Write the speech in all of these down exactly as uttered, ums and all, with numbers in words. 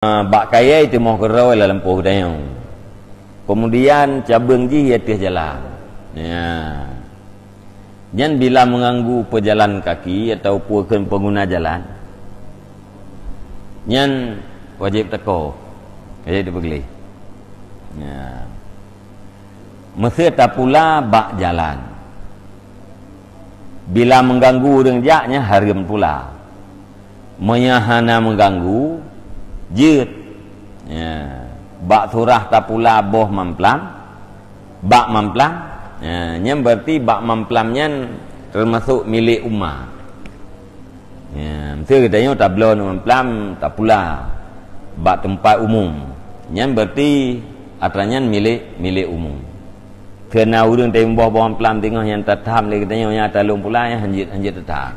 Ah, bak kayèe teuma keurôi lam lampôh geutanyoe. Kemudian cabeueng jih ateueh jalan. Ya. Nyan bila mengganggu pejalan kaki atau peue kheun pengguna jalan, nyan wajéb teukoh, wajéb teupeugleh. Ya. Meusé tapula bak jalan. Bila mengganggu ureuëng jak, nyan hareuem pula. Meunyoe hana mengganggu, jeuet. Ya. Bak surah tapula boh mamplam, bak mamplam. Ya, nyan berarti bak mamplam nyan termasuk milék umat. Ya, meusé geutanyoe tabloe mamplam tapula bak teumpat umum. Nyan berarti atra nyan milék, milék umum. Keu na ureuëng teumbôh boh mamplam teungoh nyan tatham lé geutanyoe, nyan talôn pula, nyan hanjeuet, hanjeuet tatham.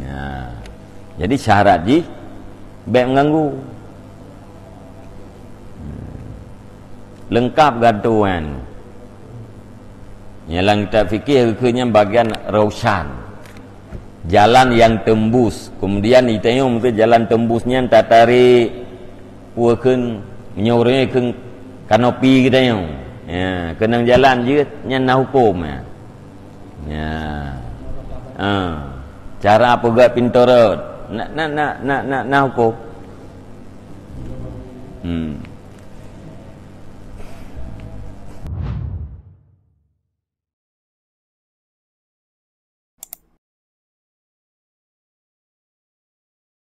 Ya. Jadi syarat jih bèk mengganggu. Hmm. Leungkap geutanyoe. Nyang lam kitab fikih geukheun nyan bagian rausan. Jalan nyang teumbus. Kemudian geutanyoe meusé jalan teumbus nyan tatarék, peue kheun, meunyoe ureuëng kheun kanopi geutanyoe. Ya, keunong jalan jeuet, nyan na huköm, ya. Ya. Ha. Cara peugöt pintoe rot. Na, na, na, na, na, na huköm. Hmm.